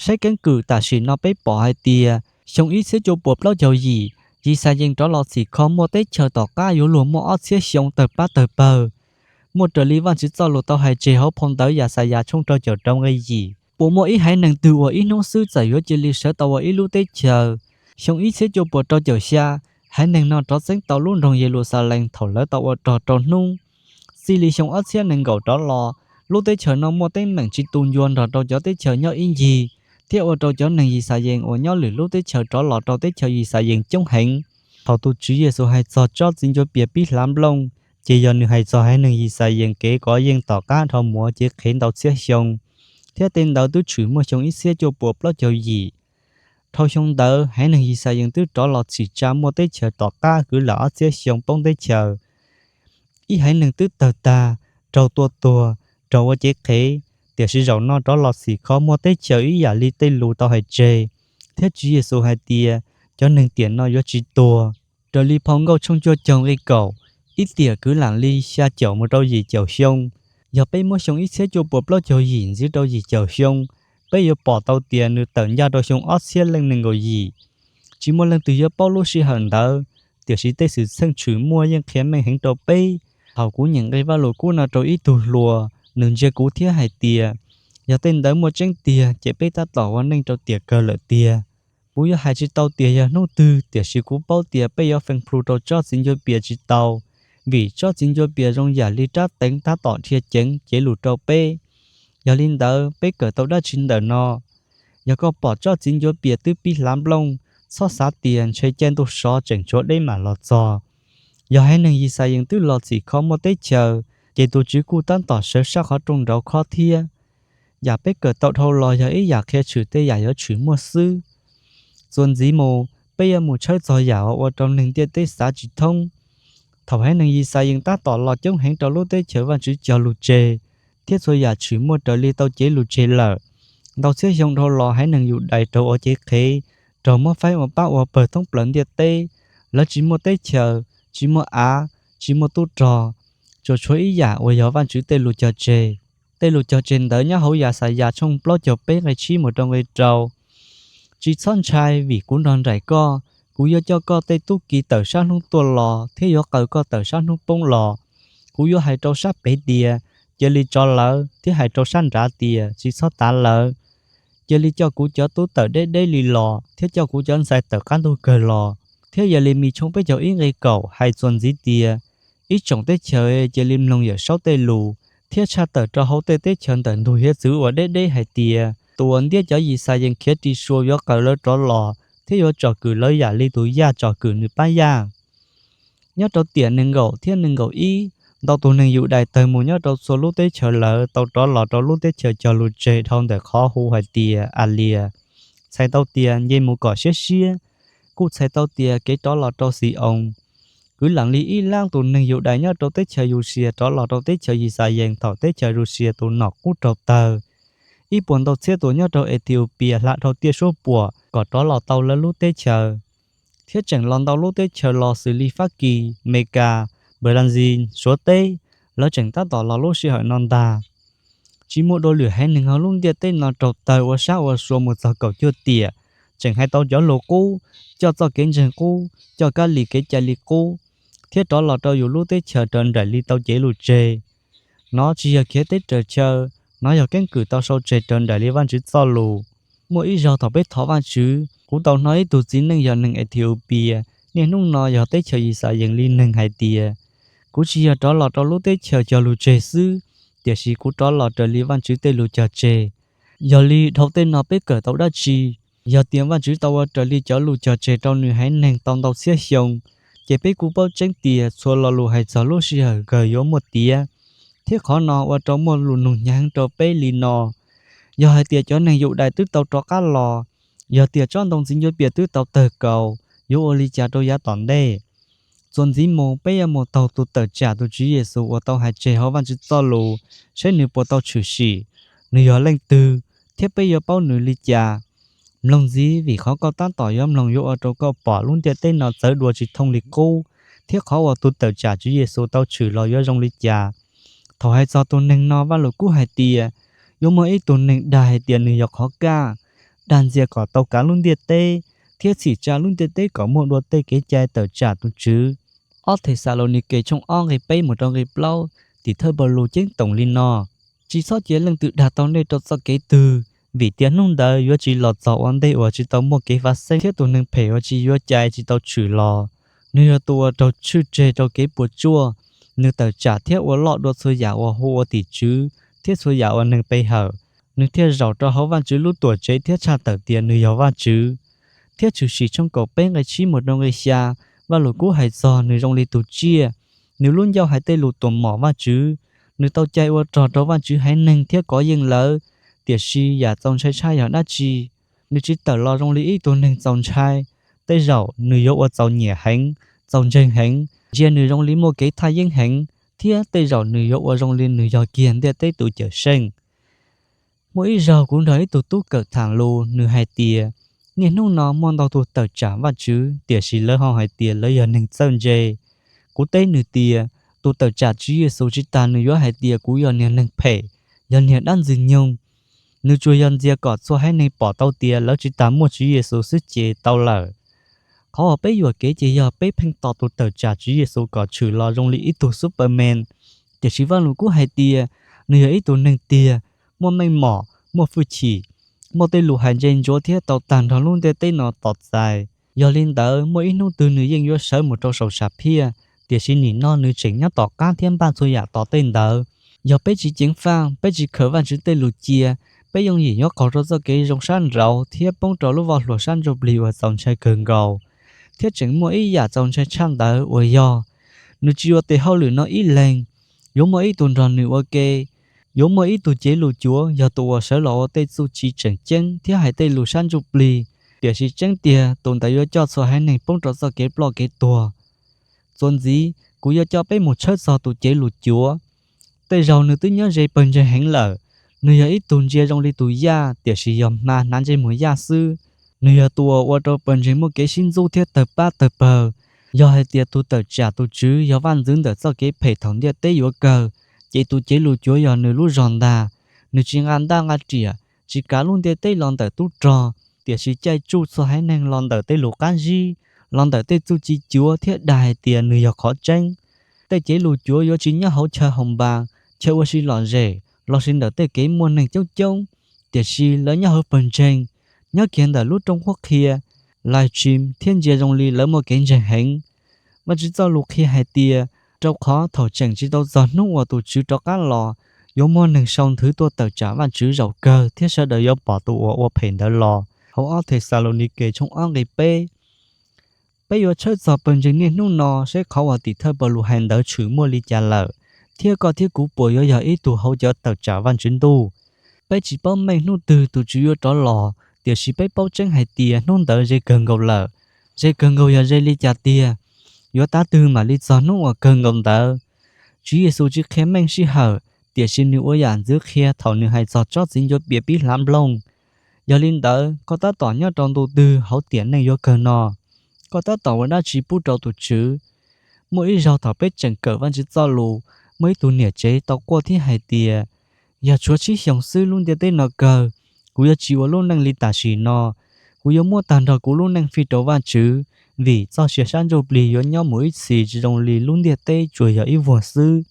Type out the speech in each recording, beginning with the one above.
Saib keeb kwm tam sim no peb pom hais tias xyoo ib txhiab cuaj puas plaub caug yim, Yixayees rov los txhim kho muaj teb chaws tom qab yuav luag muaj ob txhiab xyoo tawg pab tawg pawg, muaj raws li Vajtswv txoj lus tau hais tseg hauv phau ntawv Yaxayas tshooj rau caum rau nqe yim. Puas muaj ib haiv neeg twg uas ib hnub xwb txawm yuav cia li sawv tau ua ib lub teb chaws? Xyoo ib txhiab cuaj puas rau caum xya, haiv neeg no rov txeeb tau lub nroog Yeluxalees thaum lawv tau ua rog rau hnub. Txij li xyoo ob txhiab nees nkaum rov los, lub teb chaws no muaj teeb meem tsis tu ncua nrog rau cov teb chaws nyob ib ncig, thiab ua rau cov neeg Yixayees uas nyob lwm lub teb chaws rov los rau teb chaws Yixayees coob heev. Thaum tus Tswv Yexus hais txog tsob txiv ncuav pias pib hlav nplooj, ces yog nws hais txog haiv neeg Yixayees kev kov yeej tom qab dhau muav cev qhev ntau txhiab xyoo, thiab tej ntawd twb tshwm muaj xyoo ib txhiab cuaj puas plaub caug yim. Dhau xyoo ntawd, haiv neeg Yixayees twb rov los txhim tsa muaj teb chaws tom qab kwv lam ob txhiab xyoo poob teb chaws. Ib haiv neeg twb tawg tag, raug tua tuag, raug ua cev qhev, tiam sis zaum no rov los txhim kho muaj teb chaws ib yam li tej lus tau hais tseg, thiab Tswv Yexus hais tias cov neeg tiam no yuav tsis tuag. Raws li phau Nkauj tshooj cuaj caug nqe kaum, ib tiam kwv lam li xya caum mus rau yim caum xyoo. Yog peb muab xyoo ib txhiab cuaj puas plaub caug yim ntxiv rau yim caum xyoo, peb yuav pom tau tias nws tawm ncaj rau xyoo ob txhiab leej nees nkaum yim. Tsis muaj leej twg yuav paub lub sij hawm ntawd, tiam sis tej xwm txheej tshwm muaj yeej qhia meej heev rau peb. Thaum kuv nyeem nqe Vajluskub no rau ib tug hluas, nws ntsia kuv thiab hais tias, yog tej ntawd muaj tseeb tiag ces peb tab tom ua neej rau tiam kawg lawm tiag. Kuv yuav hais tsis tau tias yog hnub twg, tiam sis kuv paub tias peb yuav feem plhu rau tsob txiv ncuav pias tsis tau, vim tsob txiv ncuav pias zoo yam li rab teev tab tom dhia ceev cev lus rau peb. Yog li ntawd, peb kawm tau dab tsi ntawm no? Yog koj pom tsob txiv ncuav pias twb pib hlav nplooj, txhob xav tias ntshe caij ntuj sov tseem tshuav deb mam los txog. Yog haiv neeg Yixayees twb los txhim kho muaj teb chaws, ces tus Tswv kuj tab tom sawv sab qhov rooj nraud khob thiab. Yam peb kawm tau dhau los yog ib yam qhia tshwm tej yam yuav tshwm muaj xwb. Txuas ntxiv mus, peb yuav mus tshawb txog yam uas ua rau neeg ntiaj teb xav tsis thoob. Thaum haiv neeg Yixayees tab tom los coob heev rau lub teb chaws Vajtswv cog lus tseg, thiab txhua yam tshwm muaj raws li tau cev lus tseg lawm, ntau txhiab xyoo dhau los haiv neeg Yudais raug ua cev qhev, raug muab faib ua pab ua pawg thoob plaws ntiaj teb. Lawv tsis muaj teb chaws, tsis muaj av, tsis muaj tub rog, tsuas tshuav ib yam uas yog Vajtswv tej lus cog tseg. Tej lus cog tseg ntawd nyob hauv Yaxayas tshooj plaub caug peb nqe tsib mus rau nqe rau: Tsis txhob ntshai, vim kuv nrog nraim koj. Kuv yuav coj koj tej tub ki tawm sab hnub tuaj los thiab yuav qaws koj tawm sab hnub poob los. Kuv yuav hais rau sab pev tias, cia li tso lawv, thiab hais rau sab nrad tias, tsis txhob tav lawv. Cia li coj kuv cov tub tawm deb deb li los thiab coj kuv cov ntxhais tawm qab ntug kawg los. Thiab Yelemis tshooj peb caug ib nqe kaum hais txuas ntxiv tias, ib tsoom teb chaws, cia li mloog Yawmsaub tej lus, thiab tshaj tawm rau hauv tej teb chaws ntawm ntug hiav txwv uas deb deb hais tias, tus uas ntiab cov Yixayees khiav ri sua yuav qaws lawv rov los thiab yuav tsom kwm lawv yam li tus yaj tsom kwm nws pab yaj. Nyob rau tiam nees nkaum thiab nees nkaum ib, ntau tus neeg Yudais tawg mus nyob rau txhua lub teb chaws lawm tau rov los rau lub teb chaws cog lus tseg dhau ntawm qhov hu hais tias Alias, txhais tau tias nce mus kom siab siab, kuj txhais tau tias kev rov los rau Xi-oos. Kwv lam li ib lab tus neeg Yudais nyob rau teb chaws Yusias rov los rau teb chaws Yixayees thaum teb chaws Yusias tus nom qub raug tawg. Ib puas ntau txhiab tus nyob rau Ethiopia hla dhau tiaj suab puam kom rov los tau lawv lub teb chaws. Thiab tseem los ntau lub teb chaws los xws li Fab Kis, Mes Kas, Nplas Ntxis, Suav teb, lawv tseem tab tom los lub sij hawm no ntag. Tsis muaj dua lwm haiv neeg hauv lub ntiaj teb no raug tawg ua sab ua sua mus txog kaum cuaj tiam, tseem hais tau cov lus qub, coj txoj kev ntseeg qub, coj kab li kev cai li qub, thiab rov los rau yus lub teb chaws raws nraim li tau cev lus tseg. Nov tsis yog khiav teb raws chaw, nov yog keeb kwm tau sau tseg raws nraim li Vajtswv txoj lus. Muaj ib zaug thaum peb thov Vajtswv, kuv tau hnov ib tug txiv neej yog neeg Ethiopia, niaj hnub no yog teb chaws Yixayees li neeg hais tias, kuv tsis yog rov los rau lub teb chaws cog lus tseg xwb, tiam sis kuv rov los raws li Vajtswv tej lus cog tseg. Yog li dhau tej no peb kawm tau dab tsi? Yog tias Vajtswv tau ua raws li cov lus cog tseg rau nws haiv neeg tau ntau txhiab xyoo, ces peb kuj paub tseeb tias txhua lo lus hais txog lub sij hawm kawg yuav muaj tiav. Thiab qhov no ua rau muaj lus nug hnyav heev rau peb li no: yog hais tias cov neeg Yudais twb tau rov qab los, yog tias tsob ntoo txiv ncuav pias twb tau tawg kaus, yuav ua li cas rau yav tom ntej? Txuas ntxiv mus, peb yuav mus taug tus tawm tsam tus Tswv Yexus uas tau hais tseg hauv Vajtswv txoj lus, saib nws puas tau tshwm sim, nws yog leej twg, thiab peb yuav paub nws li cas. Mloog ntxiv, vim qhov koj tab tom yuav mloog yuav ua rau koj pom lub ntiaj teb no txawv dua tsis thooj li qub, thiab qhov uas tus tawm tsam Tswv Yexus tau tshwm los yuav zoo li cas. Thaum hais txog tus neeg no, Vajluskub hais tias, yuav muaj ib tug neeg dag hais tias nws yog qhov kaj, dag ntxias kom tau kav lub ntiaj teb, thiab txhim tsa lub ntiaj teb kom muaj dua tej kev cai tawm tsam tus Tswv. Ob Thexalaunikes tshooj ob nqe peb mus rau nqe plaub, Tim thawj Paulus ceeb toom li no: Tsis txhob cia leej twg dag tau nej rau txoj kev twg, vim tias hnub ntawd yuav tsis los txog ua ntej uas tsis tau muaj kev faj xeeb thiab tus neeg phem uas tsis yuav cai tsis tau tshwm los. Nws yog tus uas raug tshwj tseg rau kev puas tsuaj. Nws tawm tsam thiab ua loj dua txhua yam uas hu ua tim tswv thiab txhua yam uas neeg pe hawm. Nws thiaj zaum rau hauv Vajtswv lub tuam tsev thiab tshaj tawm tias nws yog Vajtswv. Thiab Tshwm sim tshooj kaum peb nqe tsib mus rau nqe xya, Vajluskub hais txog nws zoo li tus tsiaj, nws lub ncauj hais tej lus tuam mom Vajtswv. Nws tau cai ua rog rau Vajtswv haiv neeg thiab kov yeej lawv. Tiam sis yam txaus ntshai tshaj yog dab tsi? Nws tsis tawm los zoo li ib tug neeg txaus ntshai. Tej zaum nws yuav ua txaus nyiam heev, txaus ntseeg heev, ntsia nws zoo li muaj kev thaj yeeb heev, thiab tej zaum nws yuav ua zoo li nws yog kiag ntiaj teb tus Cawmseej. Muaj ib zaug kuv nrog ib tug tub kawm tham lus, nws hais tias, niaj hnub no muaj ntau tus tawm tsam Vajtswv, tiam sis lawv ho hais tias lawv yog neeg txawj ntse. Kuv teb nws tias, tus tawm tsam Tswv Yexus tsis tas nws yuav hais tias kuv yog niag neeg phem, yog niag dab ntxwg nyoog. Nws tsuas yog ntxias kom txhua haiv neeg pom tau tias lawv tsis tas muaj Tswv Yexus xwb ces tau lawm. Qhov uas peb yuam kev ces yog peb pheej tos tus tawm tsam Tswv Yexus kom tshwm los zoo li ib tug Superman, tiam sis Vajluskub hais tias nws yog ib tug neeg tiag, muaj meej mom, muaj hwj chim, muaj tej lus hais ntse ntsuav thiab tau tag nrho lub ntiaj teb no tos txais. Yog li ntawd, muaj ib hnub twg nws yeej yuav sawv mus rau saum sam phiaj, tiam sis nim no nws tseem nyob tom qab thiab npaj txhua yam tos tej ntawd. Yog peb tsis ceev faj, peb tsis khaws Vajtswv tej lus cia, peb yooj yim yuav qaug rau txoj kev zoo sab nraud thiab poob rau lub voj hlua sab ntsuj plig uas txaus ntshai kawg nkaus. Thiab tseem muaj ib yam txaus ntshai tshaj ntawd uas yog, nws tsis ua tes hauj lwm no ib leeg, yuav muaj ib tug nrog nws ua ke. Yuav muaj ib tug cev lus cuav yog tus uas sawv los ua tej txuj ci tseem ceeb thiab hais tej lus sab ntsuj plig, tiam sis tseeb tiag tus ntawd yuav coj txhua haiv neeg poob rau txoj kev ploj kev tuag. Txuas ntxiv, kuv yuav coj peb mus tshawb txog tus cev lus cuav. Tej zaug nws twb nyob ze pawg ntseeg heev lawm. Nws yog ib tug ntsia zoo li tus yaj, tiam sis yog hma hnav ntsej muag yaj xwb. Nws yog tus uas ua rau pawg ntseeg muaj kev sib ntxub thiab tawg pab tawg pawg. Yog hais tias tus tawm tsam tus Tswv yog vaj ntxwv ntawm txoj kev phem thaum ntiaj teb yuav kawg, ces tus cev lus cuav yog nws lub zog ntag. Nws tsis nqa ntaj nqa riam, tsis kav lub ntiaj teb los ntawm tub rog, tiam sis caij tsuj txhua haiv neeg los ntawm tej lus qab zib, los ntawm tej txuj ci cuav thiab dag hais tias nws yog qhov tseeb. Tej cev lus cuav yuav tsis nyob hauv chaw haus npas, chaw ua si lom zem lossis ntawm tej kev muaj neeg coob coob, tiam sis lawv nyob hauv pawg ntseeg, nyob kiag ntawm lub rooj qhuab qhia, live stream thiab ntsia zoo li lawv muaj kev ntseeg heev. Vajtswv txoj lus qhia hais tias, rau qhov thaum tseem tsis tau txog hnub uas tus Tswv rov qab los, yuav muaj neeg sau nthwv tuaj tawm tsam Vajtswv zaum kawg thiab sawv daws yuav pom tus uas ua phem ntawd los hauv ob Thexalaunikes tshooj ob nqe peb. Peb yuav tshawb txog pawg ntseeg niaj hnub no saib qhov uas tim thawj Paulus hais ntawd tshwm muaj li cas lawm, thiab koj thiab kuv puas yuav yog ib tug hauv cov tawm tsam Vajtswv ntuj. Peb tsis paub meej hnub twg tus Tswv yuav rov los, tiam sis peb paub tseeb hais tias hnub ntawd ze kawg nkaus lawm. Ze kawg nkaus yog ze li cas tiag? Yuav tav twg mam li txog hnub uas kawg nkaus ntawd? Tswv Yexus tsis qhia meej sij hawm, tiam sis nws ua yam ntxwv qhia thaum nws hais txog tsob txiv ncuav pias pib hlav nplooj. Yog li ntawd, koj tab tom nyob rau ntu twg hauv tiam neej yuav kawg no? Koj tab tom ua dab tsi pub rau tus Tswv? Muaj ib zaug thaum peb tseem kawm Vajtswv txoj lus, muaj ib tug niam tsev tau quaj thiab hais tias, yog tshuav tsib xyoos xwb lub ntiaj teb no kawg, kuv yuav tsis ua lub neej li tam sim no. Kuv yuav muab tag nrho kuv lub neej fij rau Vajtswv, vim txoj sia sab ntsuj plig yuav nyob mus ib txhis tsis zoo li lub ntiaj teb tsuas yog ib vuag xwb.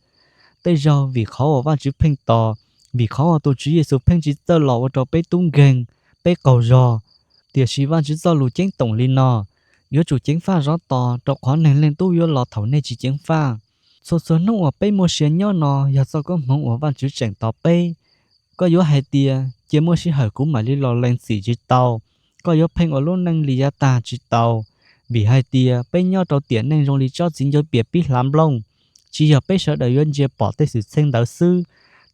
Tej zaug vim qhov uas Vajtswv pheej tos, vim qhov uas tus Tswv Yexus pheej tsis txawj los ua rau peb tub nkeeg, peb qaug zog. Tiam sis Vajtswv txoj lus ceeb toom li no: Yuav tsum ceev faj zov tos, rau qhov Neeg Leej Tub yuav los thaum nej tsis ceev faj. Txhua txhua hnub uas peb muaj sia nyob no yog txoj koob hmoov uas Vajtswv tseem tos peb. Koj yuav hais tias, cia muaj sij hawm kuv mam li los lees txim tsis tau, koj yuav pheej ua lub neej li yav tag tsis tau, vim hais tias peb nyob rau tiam neej zoo li tsob txiv ncuav pias pib hlav nplooj. Tsis yog peb sawv daws yuav ntsia pom tej xwm txheej ntawd xwb,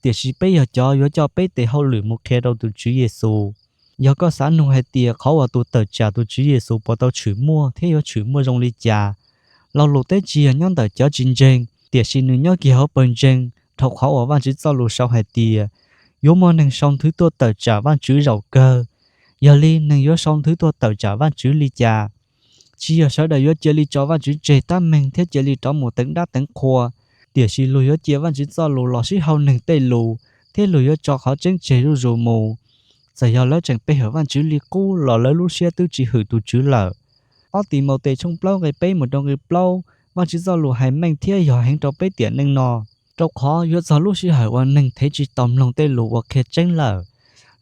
tiam sis peb yog cov yuav coj peb tes hauj lwm mus qhia rau tus Tswv Yexus. Yog koj xav nug hais tias qhov uas tus tawm tsam tus Tswv Yexus puas tau tshwm muaj thiab yuav tshwm muaj zoo li cas, lo lus teb tsis yog nyob ntawm cov tsis ntseeg, tiam sis nws nyob kiag hauv pawg ntseeg, rau qhov uas Vajtswv txoj lus sau hais tias, yuav muaj neeg sau nthwv tuaj tawm tsam Vajtswv zaum kawg. Yog li neeg yuav sau nthwv tuaj tawm tsam Vajtswv li cas? Tsis yog sawv daws yuav cia li tso Vajtswv tseg tab meeg thiab cia li rov mus teev dab teev qhua, tiam sis luag yuav cia Vajtswv txoj lus los sib hau neeg tej lus, thiab luag yuav tso qhov tseeb tseg zuj zus mus. Txawm yog lawv tseem pe hawm Vajtswv li qub los lawv lub siab twb tsis hwm tus Tswv lawm. Ob Timautes tshooj plaub nqe peb mus rau nqe plaub, Vajtswv txoj lus hais meej thiab yog heev rau peb tiam neej no, rau qhov yuav txog lub sij hawm uas neeg thev tsis tau mloog tej lus uas qhia tseeb lawm.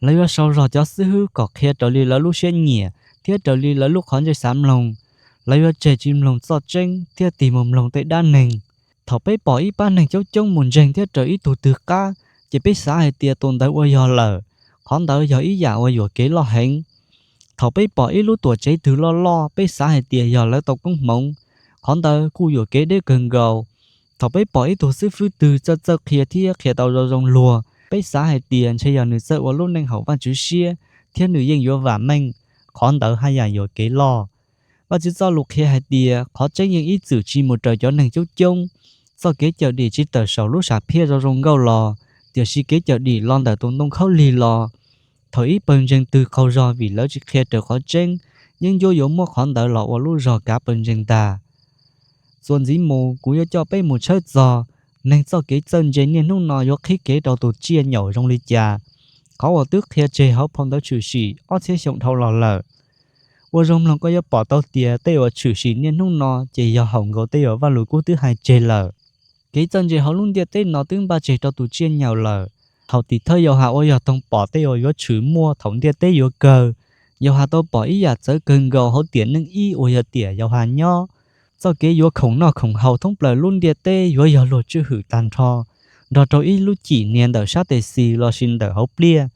Lawv yuav sau zog cov xib hwb kom qhia raws li lawv lub siab nyiam thiab raws li lawv lub qhov ntsej xav mloog. Lawv yuav tseg tsis mloog txoj tseeb thiab tig mus mloog tej dab neeg. Thaum peb pom ib pab neeg coob coob mus ntseeg thiab raws ib tug twg qab, ces peb xav hais tias tus ntawd ua yog lawm, qhov ntawd yog ib yam uas yuam kev loj heev. Thaum peb pom ib lub tuam tsev twg loj loj, peb xav hais tias yog lawv tau koob hmoov, qhov ntawd kuj yuam kev deb kawg nkaus. Thaum peb pom ib tug xib fwb twg txawj txawj qhia thiab qhia tau zoo zoo luag, peb xav hais tias ntshe yog nws txawj ua lub neej haum Vajtswv siab thiab nws yeej yuav vam meej, qhov ntawd haj yam yuam kev loj. Vajtswv txoj lus qhia hais tias qhov tseeb yeej ib txwm tsis mus raws cov neeg coob coob. Txoj kev cawm dim tsis tawm saum lub sam phiaj zoo zoo nkauj los, tiam sis kev cawm dim los ntawm tus ntoo khaub lig los. Thaum ib pawg ntseeg twg qaug zog vim lawv tsis qhia raws qhov tseeb, yeeb ncuab yuav muab qhov ntawd los ua lub zog kav pawg ntseeg ntag. Txuas ntxiv mus, kuv yuav coj peb mus tshawb txog neeg txoj kev txawj ntse niaj hnub no yuav qhib kev rau tus tsiaj nyaum zoo li cas, qhov uas twb qhia tseg hauv phau ntawv Tshwm Sim ob txhiab xyoo dhau los lawm. Ua zoo mloog koj yuav pom tau tias tej uas tshwm sim niaj hnub no ces yog haum nkaus tej uas Vajluskub twb hais tseg lawm. Kev txawj ntse hauv lub ntiaj teb no twb npaj tseg rau tus tsiaj nyaum lawm. Haus Tim thawj Yauhas uas yog toog pom tej uas yuav tshwm muaj thaum ntiaj teb yuav kawg, Yauhas tau pom ib yam txawv kawg nkaus hauv tiam neej ib uas yog tiam Yauhas nyob. Txoj kev yuav khoom noj khoom haus thoob plaws lub ntiaj teb yuav yog luag tswj hwm tag nrho, nrog rau ib lub cim nias ntawm sab tes xis lossis ntawm hauv pliaj.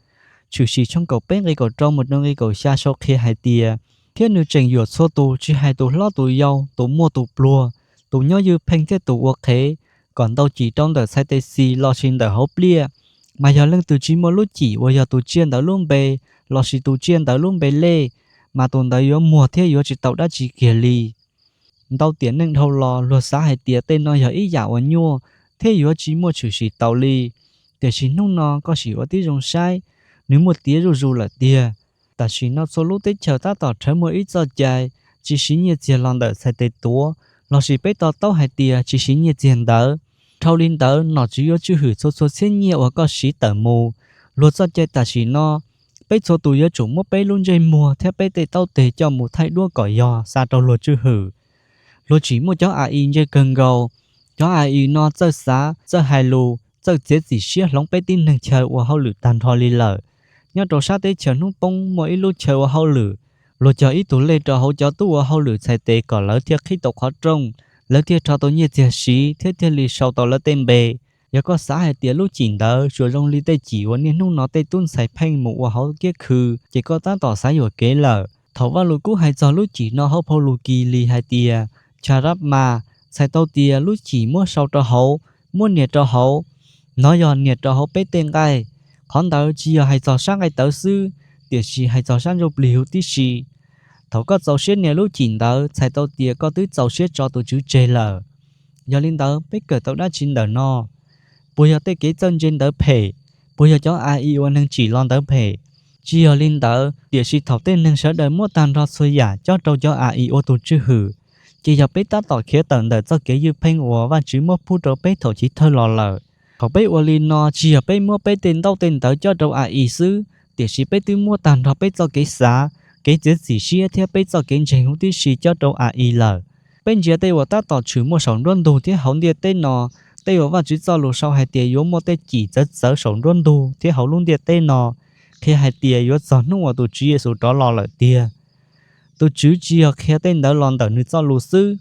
Tshwm Sim tshooj kaum peb nqe kaum rau mus rau nqe kaum xya sau qhia hais tias, thiab nws tseem yuam txhua tus tsis hais tus hlob tus yau, tus muaj tus pluag, tus nyob ywj pheej thiab tus ua qhev, kom ntau cim rau ntawm txhais tes xis lossis ntawm hauv pliaj. Mas yog leej twg tsis muaj lub cim uas yog tus tsiaj ntawd lub npe lossis tus tsiaj ntawd lub npe lej, mas tus ntawd yuav muag thiab yuav tsis tau dab tsi kiag li. Ntau tiam neej dhau los luag xav hais tias tej no yog ib yam uas nyuaj thiab yuav tsis muaj tshwm sim taus li. Tiam sis hnub no koj sim ua tib zoo saib, nws muaj tiav zuj zus lawm tiag. Tam sim no txhua lub teb chaws tab tom rhawv muaj ib txoj cai tsis siv nyiaj txiag los ntawm txhais tes tuav, lossis peb to taub hais tias tsis siv nyiaj txiag ntawd. Dhau li ntawd nom tswv yuav tswj hwm txhua txhua txhiab nyiaj uas koj siv tawm mus. Luag txoj cai tam sim no, peb txhua tus yuav tsum muab peb lub ntsej muag thiab peb tej taub teg coj mus thaij duab kom yog xa rau luag tswj hwm. Luag tsim muaj cov A I ntse kawg nkaus. Cov A I no txawj xav, txawj hais lus, txawj txiav txim siab hloov peb tib neeg chaw ua hauj lwm tag nrho li lawm. Nyob rau sab teb chaws hnub poob muaj ib lub chaw ua hauj lwm, luag cog ib tug lej rau hauv cov tub ua hauj lwm txhais tes kom lawv thiaj qhib tau qhov rooj, lawv thiaj rho tau nyiaj txiag siv thiab thiaj li sau tau lawv tej npe. Yog koj xav hais tias lub cim ntawd tsuas zoo li tej cim uas niaj hnub no tej tub ntxhais pheej mus ua hauv kiab khw, ces koj tab tom xav yuam kev lawm. Thaum Vajluskub hais txog lub cim no hauv phau Lus Kis Lis hais tias, charisma, txhais tau tias lub cim muab sau rau hauv, muab nias rau hauv. Nov yog nias rau hauv peb tej nqaij. Qhov ntawd tsis yog hais txog sab nqaij tawv xwb, tiam sis hais txog sab ntsuj plig huv tib si. Thaum koj txaus siab nias lub cim ntawd txhais tau tias koj twb txaus siab tso tus Tswv tseg lawm. Yog li ntawd peb kawm tau dab tsi ntawm no? Puas yog tej kev txawj ntse ntawd phem? Puas yog cov A I uas neeg tsim los ntawd phem? Tsis yog li ntawd, tiam sis thaum tej neeg sawv daws muab tag nrho txhua yam cob rau cov A I ua tus tswj hwm, ces yog peb tab tom khiav tawm ntawm txoj kev ywj pheej uas Vajtswv muab pub rau peb thaum chiv thawj los lawm. Thaum peb ua li no tsis yog peb muab peb tej ntaub tej ntawv cob rau A I xwb, tiam sis peb twb muab tag nrho peb txoj kev xav, kev txiav txim siab thiab peb txoj kev ntseeg huv tib si cob rau A I lawm. Peb ntsia tej uas tab tom tshwm muaj saum nruab ntug thiab hauv ntiaj teb no, tej uas Vajtswv txoj lus sau hais tias yuav muaj tej cim txawv txawv saum nruab ntug thiab hauv lub ntiaj teb no, qhia hais tias yuav txog hnub uas tus Tswv Yexus rov los lawm tiag. Tus Tswv tsis yog qhia tej ntawd los ntawm nws txoj lus xwb,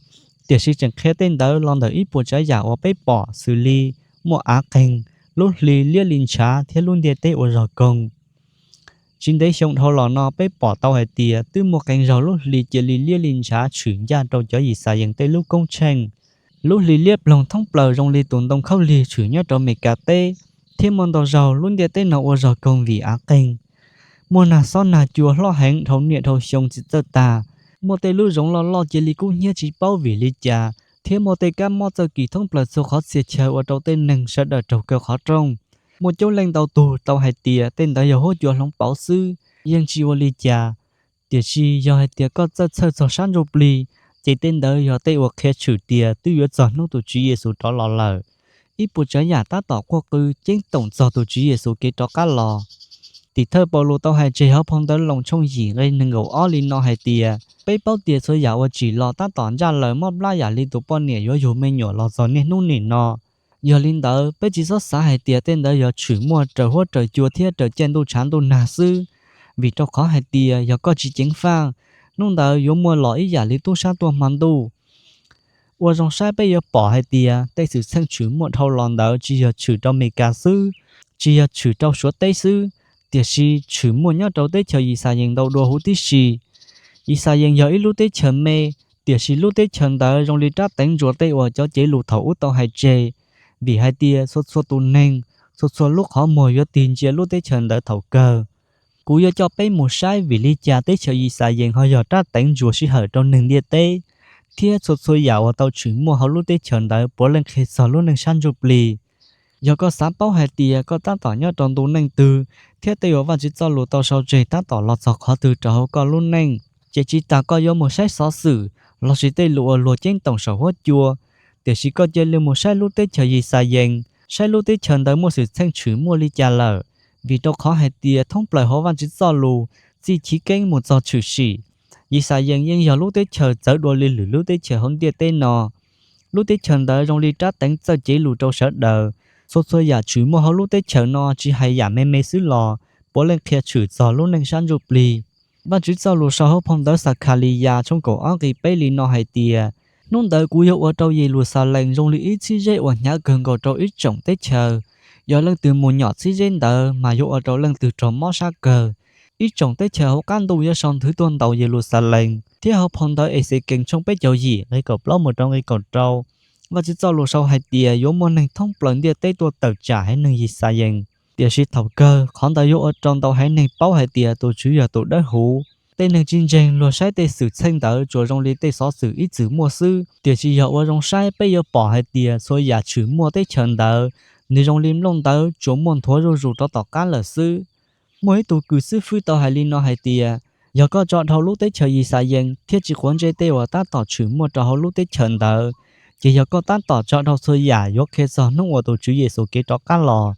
tiam sis tseem qhia tej ntawd los ntawm ib puas tsav yam uas peb pom xws li muaj av qeeg, lub hli liab li ntshav thiab lub ntiaj teb ua zog koog. Tsis ntev xyoo dhau los no peb pom tau hais tias twb muaj qee zaug lub hli cia li liab li ntshav tshwm ncaj rau cov Yixalayees tej lub koob tsheej. Lub hli liab ploog thoob plaws zoo li tus ntoo khaub lig tshwm nyob rau Mes Kas teb, thiab muaj ntau zaug lub ntiaj teb no ua zog koog vim av qeeg. Muaj nag xob nag cua hlob heev dhau niaj dhau xyoo tsis txawj tag. Muaj tej lub zoov loj loj cia li kub hnyiab tsis paub vim li cas, thiab muaj tej kab mob txawj kis thoob plaws txhua qhov txhia chaw ua rau tej neeg sawv daws raug kaw qhov rooj. Muaj coob leej ntau tug tau hais tias tej ntawd yog huab cua hloov pauv xwb, yeej tsis ua li cas. Tiam sis yog hais tias koj txawj txhawj txog sab ntsuj plig, ces tej ntawd yog tej uas qhia tshwm tias twb yuav txog hnub tus Tswv Yexus rov los lawm. Ib puas tsav yam tab tom quaj qw ceeb toom txog tus Tswv Yexus kev rov qab los. Tim thawj Paulus tau hais tseg hauv phau ntawv Loos tshooj yim nqe nees nkaum ob li no hais tias, peb paub tias txhua yam uas tsim los tab tom ncaj lawm mob plab yam li tus poj niam yuav yug me nyuam los txog niaj hnub nim no. Yog li ntawd, peb tsis txhob xav hais tias tej ntawd yog tshwm muaj raws huab raws cua thiab raws caij ntuj tshav ntuj nag xwb, vim rau qhov hais tias yog koj tsis ceev faj, hnub ntawd yuav muaj los ib yam li tub sab tuaj hmo ntuj. Ua zoo saib peb yuav pom hais tias tej xwm txheej tshwm muaj dhau los ntawd tsis yog tshwm rau Meskas xwb, tsis yog tshwm rau Suav teb xwb, tiam sis tshwm muaj nyob rau teb chaws Yixalayees ntau dua huv tib si. Yixalayees yog ib lub teb chaws me, tiam sis lub teb chaws ntawd zoo li rab teev ntsuas tej uas cov cev lus thaum ub tau hais tseg, vim hais tias txhua txhua tus neeg, txhua txhua lub qhov muag yuav tig ntsia lub teb chaws ntawd thaum kawg. Kuv yuav coj peb mus saib vim li cas teb chaws Yixalayees ho yog rab teev ntsuas sij hawm rau neeg ntiaj teb, thiab txhua txhua yam uas tau tshwm muaj hauv lub teb chaws ntawd puav leej qhia txog lub neej sab ntsuj plig. Yog koj xav paub hais tias koj tab tom nyob rau ntu neej twg thiab tej uas Vajtswv txoj lus tau sau tseg tab tom los txog qhov twg rau hauv koj lub neej, ces tsis tas koj yuav mus saib xov xwm lossis tej lus uas luag ceeb toom saum huab cua, tiam sis koj cia li mus saib lub teb chaws Yixalayees, saib lub teb chaws ntawd muaj xwm txheej tshwm muaj li cas lawm, vim rau qhov hais tias thoob plaws hauv Vajtswv txoj lus, txij chiv keeb mus txog tshwm sim, Yixalayees yeej yog lub teb chaws txawv dua li lwm lub teb chaws hauv ntiaj teb no. Lub teb chaws ntawd zoo li rab teev txawj cev lus rau sawv daws. Txhua txhua yam tshwm muaj hauv lub teb chaws no tsis hais yam me me xwb los puav leej qhia tshwm txog lub neej sab ntsuj plig. Vajtswv txoj lus sau hauv phau ntawv Xakhaliyas tshooj kaum ob nqe peb li no hais tias, hnub ntawd kuv yuav ua rau Yeluxalees zoo li ib txhib zeb uas hnyav kawg nkaus rau ib tsoom teb chaws. Yog leej twg mus nyom txhib zeb ntawd mas yuav ua rau leej twg raug mob sab kawg. Ib tsoom teb chaws hauv qab ntuj yuav sau nthwv tuaj ntaus Yeluxalees, thiab hauv phau ntawv Exekees tshooj peb caug yim nqe kaum plaub mus rau nqe kaum rau, Vajtswv txoj lus sau hais tias yuav muaj neeg thoob plaws ntiaj teb tuaj tawm tsam haiv neeg Yixalayees, tiam sis thaum kawg qhov ntawd yuav ua rau ntau haiv neeg paub hais tias tus Tswv yog tus dawb huv. Tej neeg tsis ntseeg luag saib tej xwm txheej ntawd tsuas zoo li tej xov xwm ib txwm muaj xwb, tiam sis yog ua zoo saib peb yuav pom hais tias txhua yam tshwm muaj teb chaws ntawd, nws zoo li nplooj ntawv tsuas muaj nthuav zuj zus rov tom qab lawm xwb. Muaj ib tug kws xib fwb tau hais li no hais tias, yog koj tso dhau lub teb chaws Yixalayees thiab tsis quav ntsej tej uas tab tom tshwm muaj rau hauv lub teb chaws ntawd, ces yog koj tab tom tso dhau txhua yam yuav qhia txog hnub uas tus Tswv Yexus kev rov qab los.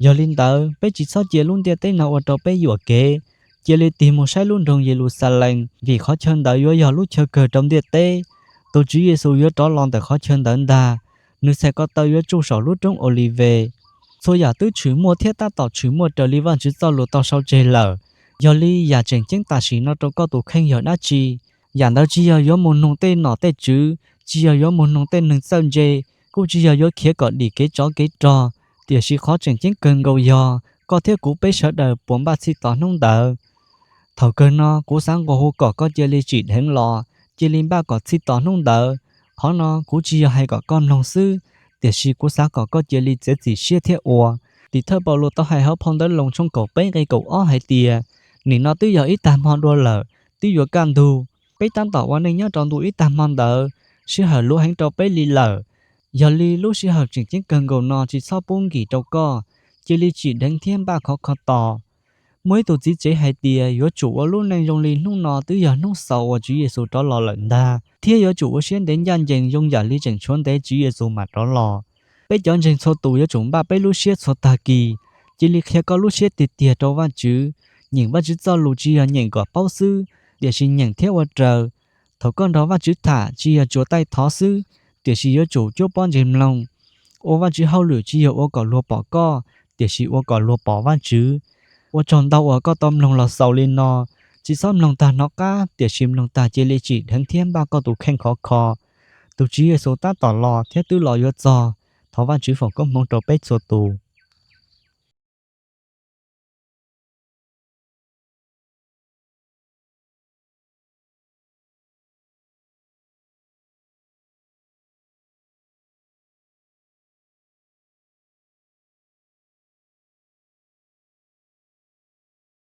Yog li ntawd, peb tsis txhob cia lub ntiaj teb no ua rau peb yuam kev. Cia li tig mus saib lub nroog Yeluxalees, vim qhov chaw ntawd yuav yog lub chaw kawg rau ntiaj teb. Tus Tswv Yexus yuav rov los ntawm qhov chaw ntawd ntag, nws txhais ko taw yuav tsuj saum lub roob Olives. Txhua yam twb tshwm muaj thiab tab tom tshwm muaj raws li Vajtswv txoj lus tau sau tseg lawm. Yog li yam tseem ceeb tam sim no rau koj tus kheej yog dab tsi? Yam ntawd tsis yog yuav mus nug tej nom tej tswv, tsis yog yuav mus nug tej neeg txawj ntse, kuj tsis yog yuav khiav kom dim kev tsov kev rog, tiam sis qhov tseem ceeb kawg nkaus yog koj thiab kuv peb sawv daws puas npaj txhij tos hnub ntawd. Thaum kawg no kuv xav nqua hu kom koj cia li tsim dheev los, cia li npaj kom txhij tos hnub ntawd. Qhov no kuv tsis yog hais kom koj mloog xwb, tiam sis kuv xav kom koj cia li txiav txim siab thiab ua. Tim thawj Paulus tau hais hauv phau ntawv Loos tshooj kaum peb nqe kaum ob hais tias, nim no twb yog ib tag hmo dua lawm, twb yuav kaj ntug. Peb tab tom ua neej nyob rau ntu ib tag hmo ntawd, sij hawm luv heev rau peb li lawm. Yog li lub sij hawm tseem ceeb kawg nkaus no tsis txhob pub nkim rau koj, cia li tsim dheev thiab npaj khov kho tos. Muaj ib tug txiv tsev hais tias yuav tsum ua lub neej zoo li hnub no twb yog hnub xaus uas Tswv Yexus rov los lawm ntag, thiab yuav tsum ua siab ntev ncaj ncees zoo yam li tseem tshuav ntev Tswv Yexus mam rov los. Peb cov ntseeg txhua tus yuav tsum npaj peb lub siab txhua tag kis, cia li qhia koj lub siab tiag tiag rau Vajtswv. Nyeem Vajtswv txoj lus tsis yog nyeem kom paub xwb, tiam sis nyeem thiab ua raws. Thaum koj nrog Vajtswv tham tsis yog tsuas taij thov xwb, tiam sis yuav tsum cuab pob ntseg mloog. Ua Vajtswv hauj lwm tsis yog ua kom luag pom koj, tiam sis ua kom luag pom Vajtswv. Ua tsaug ntau uas koj tau mloog los xaus li no, tsis txhob mloog tag hnov qab, tiam sis mloog tag cia li tsim dheev thiab npaj koj tus kheej khov kho. Tus Tswv Yexus tab tom los thiab twb los yuav txog. Thov Vajtswv foom koob hmoov rau peb txhua tus.